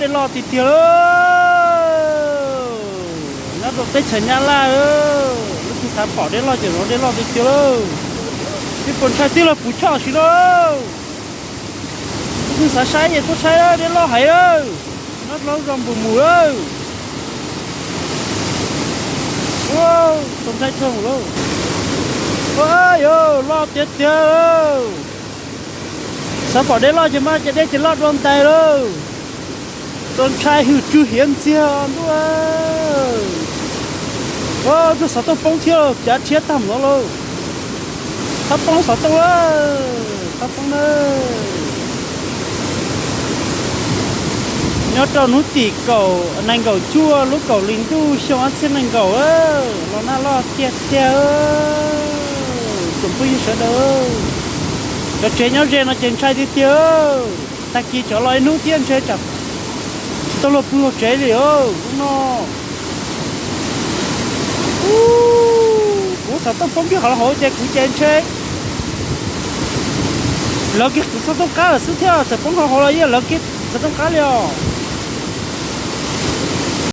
Dej loj tiag tiag lauj. Nyob rau teb chaws Nyab Laj, lub twg xav pom dej loj ces zov dej loj tiag tiag lauj. Twb puas ntshai twb los puv choj siv lauj. Lub twg xav saib ces tuaj saib, dej loj heev lauj. Nyob rau lub zos Npus Mus lauj. Txaus ntshai dhau lauj. Ua, yog loj tiag tiag lauj. Xav pom dej loj ces mas ces dej ces loj dua ntais lauj. Txaus ntshai hwj tswg hiav ntxiag ntuj. Ua, xov tooj poob thiab, cav rhiab tag mus no lauj. Txhob poob xov tooj lawm, txhob poob na. Nyob rau hnub tim kaum, nees nkaum cuaj lub kaum hli ntuj xyoo ob txhiab nees nkaum, los nag loj tiag tiag. Tsoom phooj ywg sawv daws, cov tsev nyob ze no ces ntshai tiag tiag. Tag kis tsam los ib hnub thiab ntshe tsam tsis tau luag pw hauv tsev li os hnub no. Kuv xov tooj poob kiag qhov hauv ces kuv ces ntshe lawv kiag kuv xov tooj qab lawm xwb thiab, txawm poob qhov hauv los yeej lawv kiag xov tooj qab li os.